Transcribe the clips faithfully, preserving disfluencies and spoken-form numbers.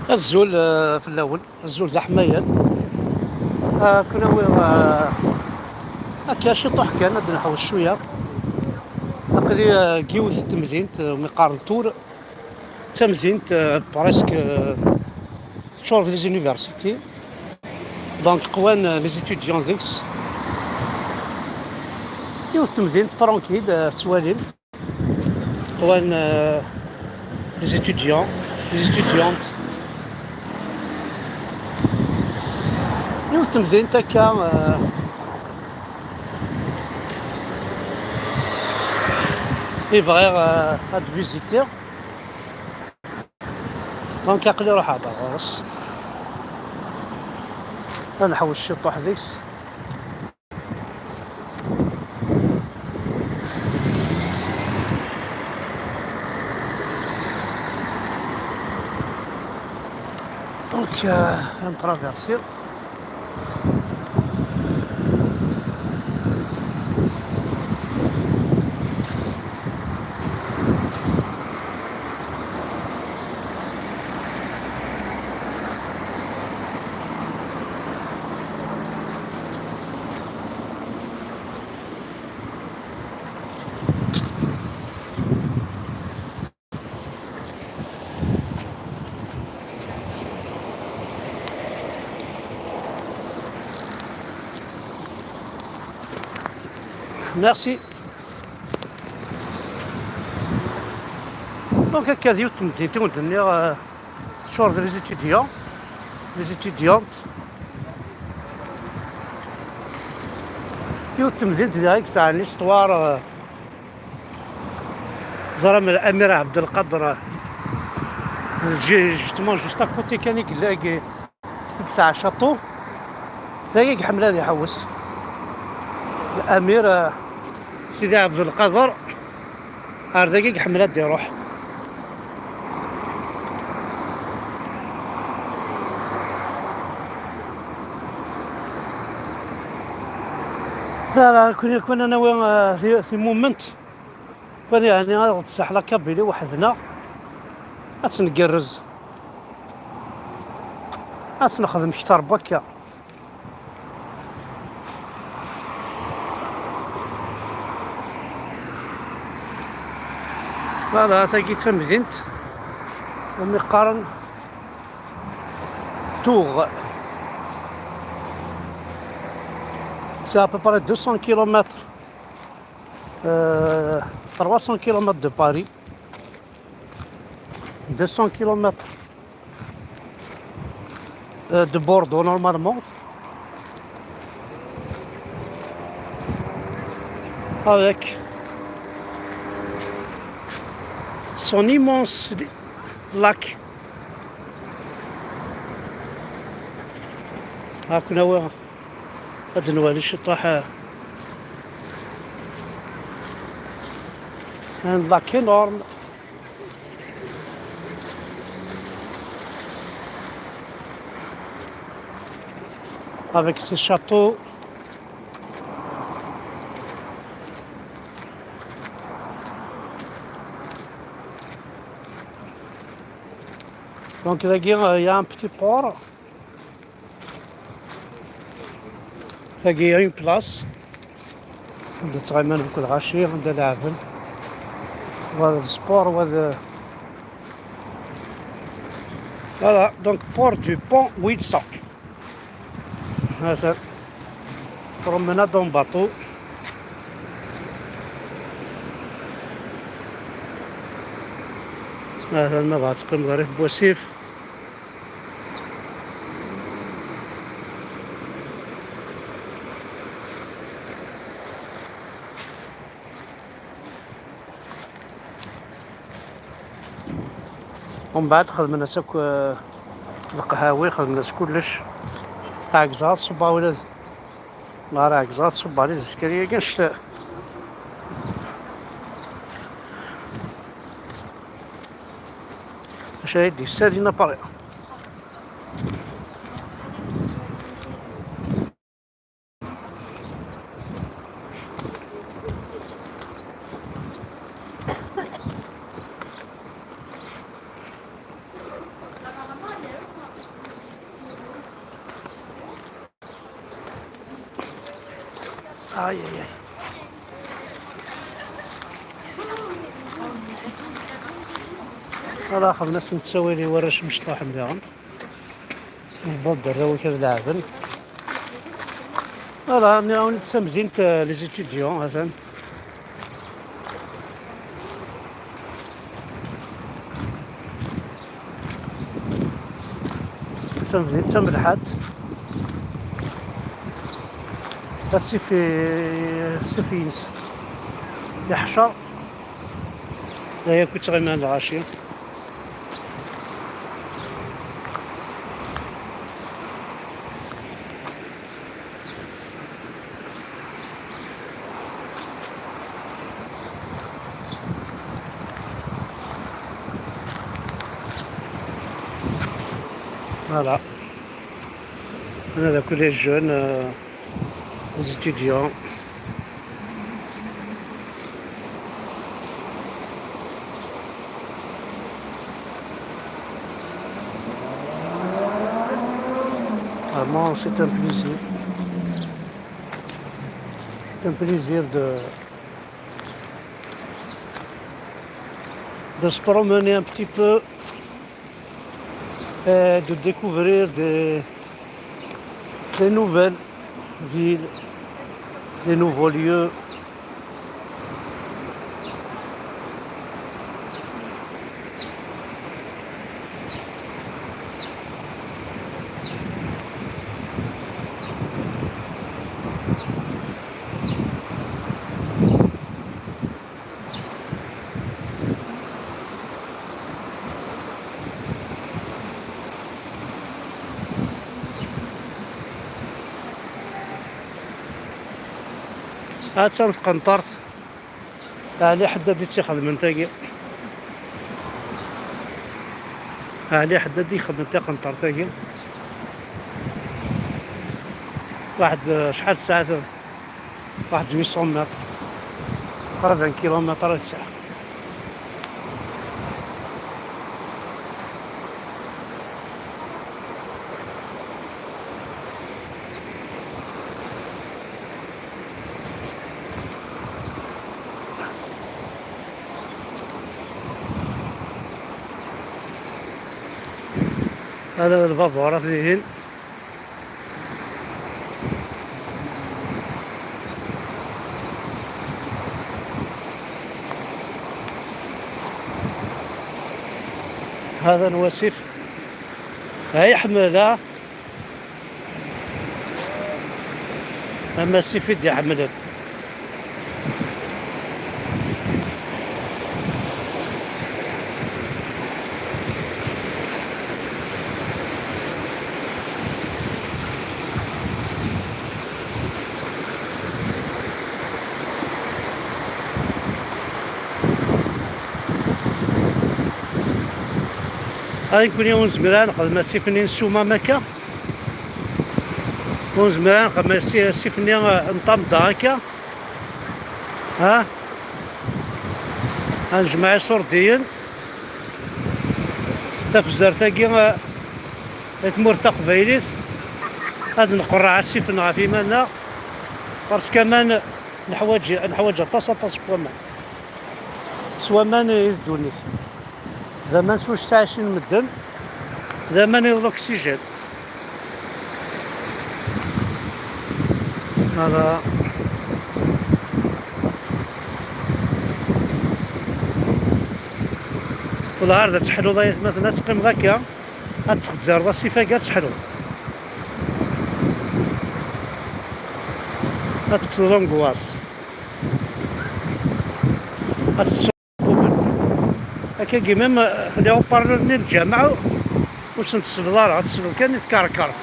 Azul, eh, fell-awen, azul d aḥmayan. Ah, kunawi, ah, akka ciṭuḥ kan, ad nḥewwes cwiya. Aql-i, ah, deg yiwet n temdint, eh, mi qqaren Tours. D tamdint, eh, presque, eh, teččur d les universités. Donc, qwan, eh, les étudiants deg-s. Yiwet n temdint tranquille, eh, tettwalim. Qwan, euh, les étudiants, les étudiantes. Yiwet n temdint akka, euh, i bɣiɣ, euh, ad visiter. Donc, aql-i ruḥeɣ-d ɣur-s. Ad nḥewwes ciṭuḥ deg-s. Donc, euh, on traverse. Merci. Donc, akka d yiwet n temdint i wen-d-nniɣ, euh, teččur d les étudiants, les étudiantes. Yiwet n temdint diɣ i yesɛan l'histoire, euh, ẓram l'amir Abdelkader, euh, ju-, justement, juste à côté kan i yella, i yesɛa château. Dagi i iḥemmel ad iḥewwes. L'amir, euh, Sidi Abdelkader, ar dagi i iḥemmel ad iruḥ. La, la, kuni, kuni nawi, euh, ti, ti moment. Kuni, yeɛni, ad ɣ-d-tsaḥ la Kabylie weḥd-neɣ. Ad tt-ngerrez. Ad tt-nexdem kter n wakka. Voilà, tagi d tamdint umi qqaren Tours. C'est à peu près deux cents kilomètres, euh, trois cents kilomètres de Paris. Deux cents kilomètres, euh, de Bordeaux, normalement. Avec son immense lac. Rakkun awi ad nwali ciṭuḥ, euh, un lac énorme. Avec ses châteaux. Donc, dagi, euh, il y a un petit port. Dagi, une place. Anda ttɣiman mkul lɣaci, anda leɛben. Wa d sport, wa d, voilà, donc port du Pont Wilson. Hata. Promenade en bateau. Hata, ma bɣa teqqimeḍ rrif n wasif. Umbeɛd xedmen-as akk, eh, leqhawi, xedmen-as kullec. Ɛegzeɣ ad ṣubbeɣ ula d, neɣ ara ɛegzeɣ ad ṣubbeɣ ula d zkariya-agi, annect-a. Acu ay d-yessalin apari? Ay, ay, ay. Voilà, xedmen-asen ttawil i warrac mecṭuḥen daɣen. Yewweḍ-d arraw-ik ad leɛben. Voilà, nniɣ-awen d tamdint, euh, les étudiants, atan. Tamdint d tamelḥant. Asif, asif-ines yeḥcer. D aya akk i ttɣiman lɣaci. Voilà. Hna d akk les jeunes, euh, les étudiants. Vraiment, c'est un plaisir. C'est un plaisir de, de se promener un petit peu et de découvrir des, des nouvelles villes, des nouveaux lieux. Attan tqenṭert. Ɛli Ḥeddad i tt-ixedmen tagi. Ɛli Ḥeddad i ixedmen taqenṭert-agi. Waḥed, eh, acḥal ssaɛa? Waḥed huit cents mètres. Qrib un kilomètre i tesɛa. Hada d lbaburat dihin. Hada n wasif. Ay ḥemmel, ha? Am asif i d-iḥemmlen. Ay, nekkni ur nezmir ara nexdem asif-nni n ssuma am akka. Ur nezmir ara nexdem asi-, asif-nni, eh, n Tamda akka. Ha? Ad nejmeɛ iṣurdiyen. Tafzert-agi, eh, i tmurt taqbaylit, ad nqerreɛ asifen ɣef iman-nneɣ, parce que aman neḥwaǧ, neḥwaǧ aṭas, aṭas n waman. S waman i d ddunit. D aman s wacu ttɛicin medden, d aman i d l'oxygène. Voilà. Wellah ar d ad teḥluḍ ay atmaten, ad teqqimeḍ akka, ad txezzireḍ asif-agi, ad teḥluḍ. Ad tekkseḍ l'angoisse. Ad tettṣubbeḍ. Akkagi même, eh, les haut-parleurs-nni n lǧameɛ ur sen-tesleḍ ara, ad tesleḍ kan i tkerkert.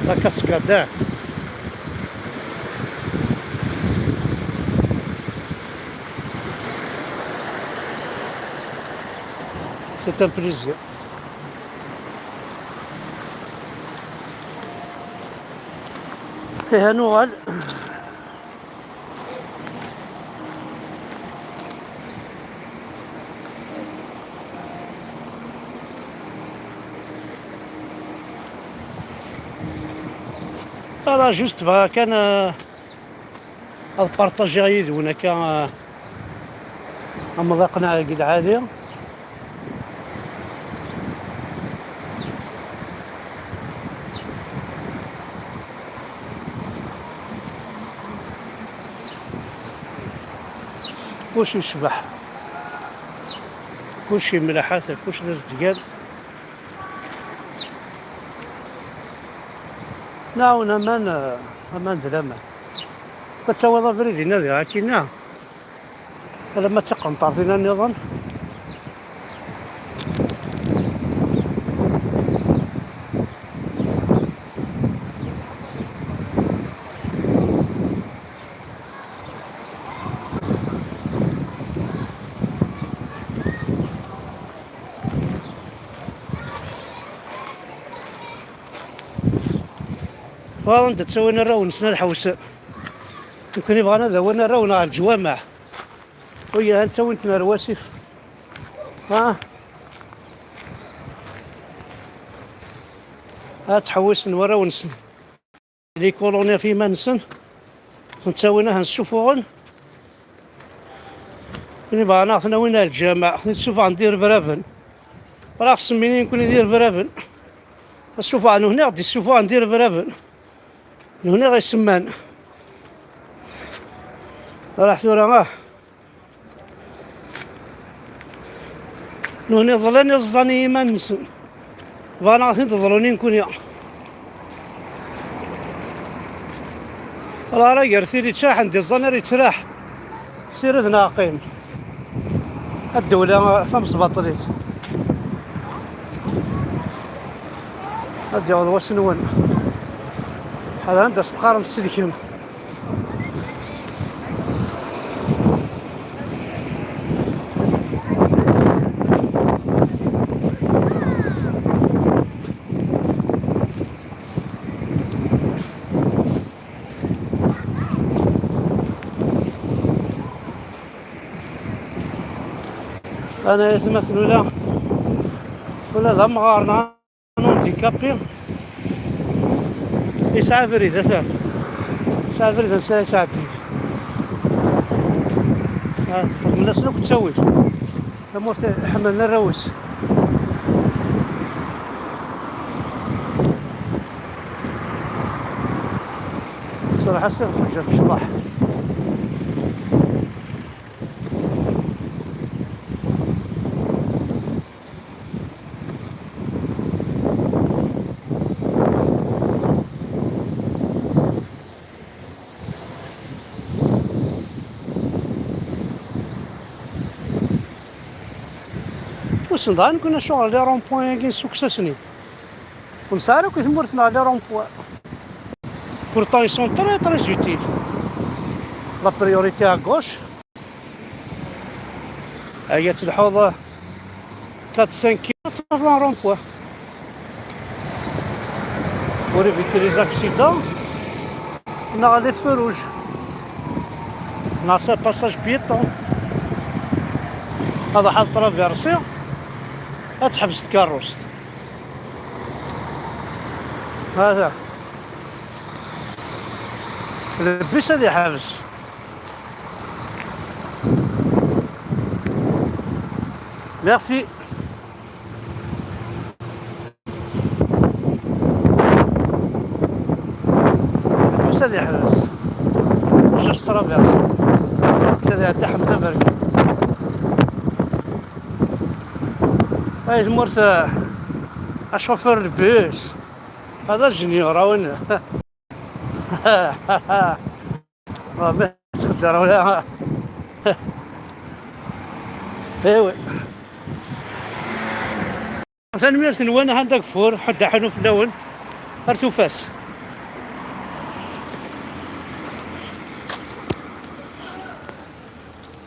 La cascade, ah. C'est un plaisir. Ihi ad nuɣal. Voilà, juste bɣiɣ kan, euh, ad partagiɣ yid-wen akka, euh, amḍiq-nneɣ deg lɛali. Kullec yecbeḥ, kullec yemleḥ, ata kullec d azedgan. Nɛawen aman, eh, aman d laman. Ad tawiḍ abrid-inna diɣ akkinna, alamma d tiqenṭert-inna nniḍen. Ɣur anda ttawin arraw-nsen ad ḥewsen. Nekkni bɣan ad awin arraw-nneɣ ɣer leǧwameɛ. Uya, ha ttawin-ten ar wasif. Ha? Ad ttḥewwisen warraw-nsen. Les colonies ɣef yiman-nsen. Ten-ttawin, ad ten-ssufuɣen. Nekkni bɣan ad ten-awin ar lǧameɛ, ad ten-id-ssufuɣen d irebraben. Wala ɣef semmini nekkni d irebraben. Ad ssufuɣen nekkni, ad d-issufuɣen d irebraben. Nekkni ɣ isemman. Raḥ tura, ah. Nekkni ḍlan iẓẓan i yiman-nsen. Bɣan ad ten-id-ḍlun i nekkni. Ala ara gar tin yettraḥen d iẓẓan ara yettraḥ. Sired neɣ qqim. A ddewla tamesbaṭlit. Ad d-yaweḍ wass-nwen. Ḥader anda s-teqqarem tselkem. Ana yatmaten ula, ula d amɣar neɣ handicapé yesɛa abrid, atan yesɛa abrid ansa yesɛeddi. Ah, xedmen-asen akk ttawil. Tamurt ḥemmlen arraw-is. Ṣṣraḥ-as i lxeǧǧa n ccḍeḥ. Wissen dɣa nekkni acuɣer les ronds-points-agi nessukes-asen-id? Ur nesɛi ara akk i tmurt-nneɣ les ronds-points. Pourtant, ils sont très, très utiles. La priorité à gauche. Aya tleḥḥuḍ quatre cinq kilomètres avant rond-point. Pour éviter les accidents, neɣ les feux rouges, neɣ c'est un passage piéton. Ad ḥaḍ traverser, ad teḥbes tkeṛṛust. Hada. Le bus ad yeḥbes. Merci. Le bus ad yeḥbes. Juste traverse. Ad iɛeddi Ḥmed Aberkan. Ay tmurt, ah, chauffeur de bus. هذا junior, ah, win. Ah, ma tettxeǧǧer wala. Ewi. Tanemmirt-nwen, anda ageffur, ḥedd aḥunu fell-awen. Ar tufas.